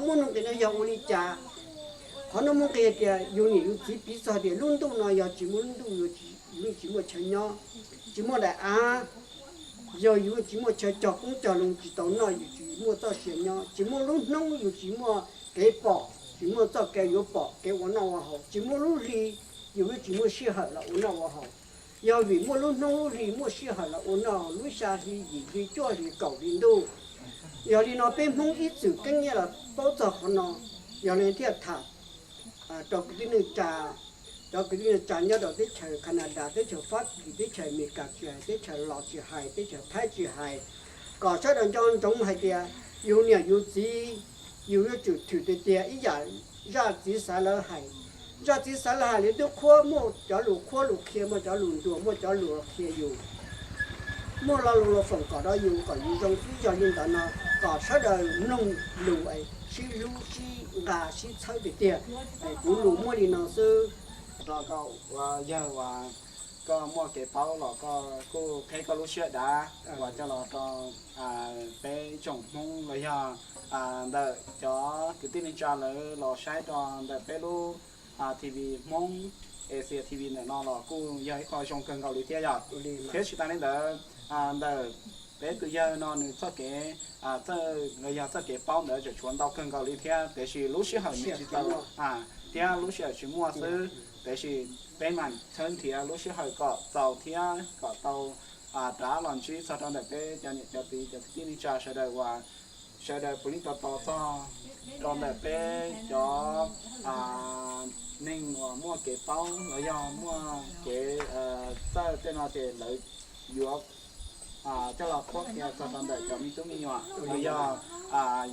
Muaj nuj nqis no yog ua li cas? Qhov no muaj nqis hais tias yus niam yus txiv piv txog tias lub ntuj no yog tsis muaj lub ntuj, yus tsis muaj chaw nyob, tsis muaj daim av, yog yus tsis muaj chaw cog qoob cog loo, tsis tau noj, yus tsis muaj txoj sia nyob, tsis muaj lub hnub, yus tsis muaj kev pom, tsis muaj txoj kev yuav pom kev ua noj ua haus, tsis muaj lub hli, yus tsis muaj sij hawm los ua noj ua haus. Yog vim muaj lub hnub lub hli, muaj sij hawm los ua noj, lub xya hli, yim hli, cuaj hli, kaum hli ntuj. Yog li no peb Hmoob ib txwm keeb nyiaj los paub txog qhov no, yog li thiaj tham rau kwv tij neej tsa, cov kwv tij neej tsa nyob rau teb chaws Canada, teb chaws Fab Kis, teb chaws Amelikas tsis hais, teb chaws Los tsis hais, teb chaws Thaib tsis hais, kom sawv daws nco ntsoov hais tias yus niam yus txiv, yus yuav tsum thwm tiag tiag ib yam zaj txiv xav lawv hais. Zaj txiv xav lawv hais li twb qhuab, muaj cov lus qhuab lus qhia, muaj cov lus ntuas, muaj cov lus qhia yus, muaj lo lus los foom kom rau yus kom yus zoo xwb. Yog li ntawd no kom sawv daws mloog lus es sib hlub sib nqa sib txhawb tiag tiag. Kuv lus muaj li no xwb. Rau koj ua yawg uas koj muaj kev paub los koj kuj qheb koj lub sij hawm dav uas coj los rau peb tsoom Hmoob los yog ntawm cov kwv tij neej tsa lawv los saib rau ntawm peb lub TV Hmoob, Asia TV ntawm no los kuj yog ib qho zoo kawg nkaus li thiab yog. Thiab tsis tas li ntawd, ntawm peb tus yawg no nws txoj kev txawj los yog txoj kev paub ntawd tseem tshuav ntau kawg nkaus li thiab, tiam sis lub sij hawm nws tsis tau thiab lub sij hawm tsis muaj xwb. Tiam sis peb mam txhawb nrhiav lub sij hawm kom txaus thiab kom tau rov los ntsib txog rau ntawm peb cov niam cov txiv cov kwv tij neej tsa sawv daws uas sawv daws puav leej tos tos txog rau ntawm peb cov neeg uas muaj kev paub los yog muaj kev txawj tej no ces lawv yuav coj los qhuab qhia txog rau ntawm cov me tub me nyuam los yog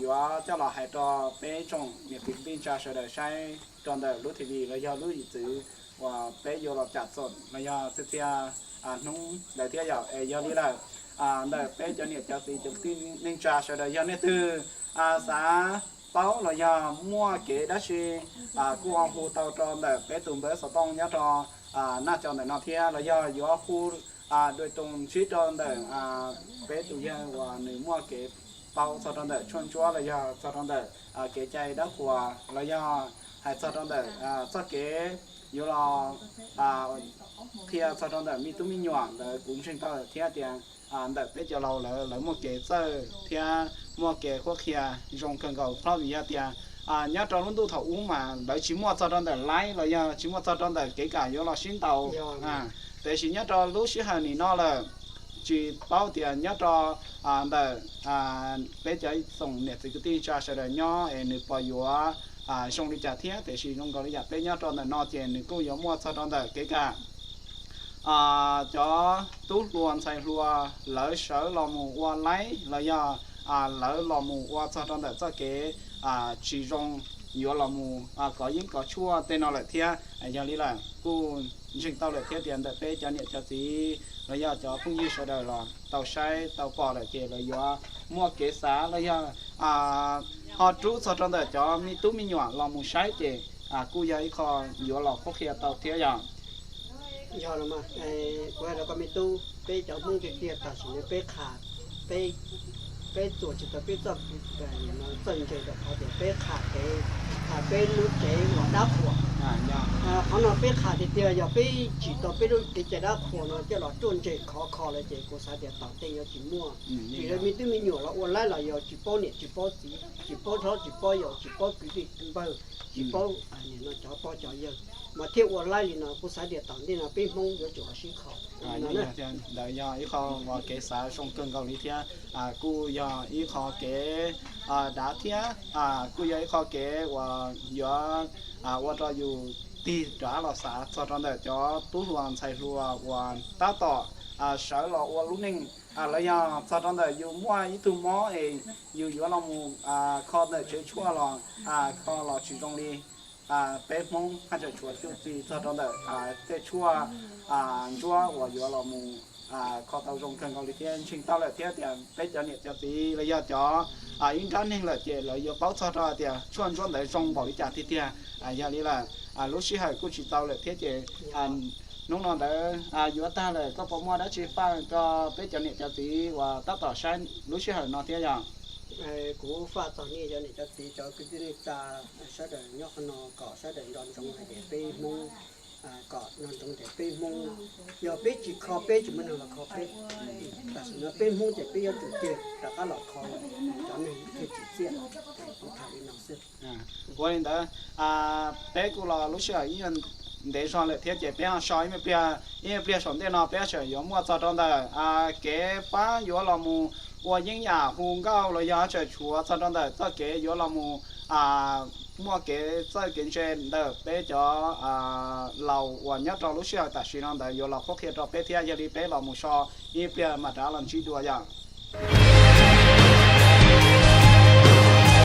yuav coj los hais rau peb tsoom niam txiv kwv tij neej tsa sawv daws saib rau ntawm lub TV los yog lub yim txwv uas peb yuav los cam txom los yog txhia txhia hnub ntawd thiab yom. Es yog li lawm, ntawm peb cov niam cov txiv cov kwv tij neej tsa sawv daws yog nej twg xav paub los yog muaj kev dab tsi kuj hu tau rau ntawm peb tus npawb xov tooj nyob rau naj cov ntawm no thiab los yog yuav hu dua tus ntsib rau ntawm peb tus yawg uas nws muaj kev paub txog rau ntawm tshuaj ntsuab los yog txog rau ntawm kev cai dab qhuas los yog hais txog rau ntawm txoj kev yuav los qhia txog rau ntawm me tub me nyuam ntawd kuv ntseeg tau lawm thiab tias ntawm peb cov laus lawv lawv muaj kev txawj thiab muaj kev qhuab qhia zoo kawg nkaus, vim yog tias nyob rau lub ntuj thaum ub mas lawv tsis muaj txog rau ntawm laib los yog tsis muaj txog rau ntawm kev kam yuav los sib ntaus. Tiam sis nyob rau lub sij hawm nim no lawm, tsis paub tias nyob rau ntawm peb cov tsoom niam txiv kwv tij neej tsa sawv daws nyob es nws puas yuav zoo li cas thiab, tiam sis zoo nkaus li yam peb nyob rau ntawm no ces nws kuj yuav muaj txog rau ntawm kev kam cov tub hluas ntxhais hluas lawv sawv los mus ua laib los yog lawv los mus ua txog rau ntawm txoj kev tsis zoo, yuav los mus kov yeeb kov tshuaj tej no lawm thiab. Yog li lawm kuj ntseeg tau lawm thiab tias ntawm peb cov niam cov txiv los yog cov phooj ywg sawv daws los tau saib tau pom lawm ces lawv yuav muaj kev xav los yog ho rub txog rau ntawm cov me tub me nyuam los mus saib ces kuj yog ib qho yuav los qhuab qhia tau thiab yog. Yog los mas, kuv hais rau koj me tub, peb cov Hmoob tiag tiag tam sim no peb qha, peb, peb txuas tsis tau peb txoj, txawj ntse rau qhov tias peb qha kev, qha peb lub tsev los dab qhuas. Qhov no peb qha tiag tiag, yog peb tsim tau peb lub kev cai dab qhuas no coj los ruaj ntseg khov kho lawm ces kuv xav tias tom ntej yuav tsis muaj. Vim lawv me tub me nyuam los ua laib los yog tsis paub niam tsis paub txiv, tsis paub hlob tsis paub yau, tsis paub kwv tij npawg, tsis paub cov pog cov yawg, mas thiaj ua laib li no. Kuv xav tias tom ntej no peb Hmoob yuav tsum los sib kho. Ntawd yog ib qho uas kev xav zoo kawg nkaus li thiab kuj yog ib qho kev dav thiab kuj yog ib qho kev uas yuav ua rau yus tig rov los xav txog rau ntawm cov tub hluas ntxhais hluas uas tab tom sawv los ua lub neej los yog txog rau ntawm yus muaj ib tug mob es yus yuav los mus kho ntawm tsev tshuaj los kho los tsis zoo li. Peb Hmoob haj tseem tshuav cuj txi txog rau ntawm tej tshuaj ntsuab uas yuav los mus kho tau zoo kawg nkaus li thiab ntseeg tau lawm thiab tias peb cov niam cov txiv los yog cov ib nrab neeg lawm ces lawv yuav paub txog rau tias tshuaj ntsuab ntawd zoo npaum li cas tiag tiag. Yog li lawm, lub sij hawm kuj tsis tau lawm thiab ces hnub no ntawd yuav tag lawm, koj puas muaj dab tsi faj rau peb cov niam cov txiv uas tab tom saib lub sij hawm no thiab yog? Kuv faj txog nej cov niam cov txiv, cov kwv tij neej tsa sawv daws nyob qhov no kom sawv daws nco ntsoov hais tias peb Hmoob, kom nco ntsoov tias peb Hmoob, yog peb tsis kho peb tsis muaj neeg los kho peb. Tam sim no peb Hmoob ces peb yuav tsum tig rov qab los kho cov neeg thiaj tsim txiaj. Kuv tham li no xwb. Ua li ntawd, peb kuj los lub sij hawm ib nyuag ntev zog lawm thiab ces peb ho so ib pliag, ib pliag saum ntej no peb tseem yuav muaj txog rau ntawm kev pab yuav los mus ua yeeb yam hu nkauj los yog tseem tshuav txog rau ntawm txoj kev yuav los mus muaj kev txawj kev ntse ntawm peb cov laus uas nyob rau lub sij hawm tam sim no ntawd yuav los qhuab qhia rau peb thiab. Yog li peb los mus so ib pliag mam rov los ntsib dua yom.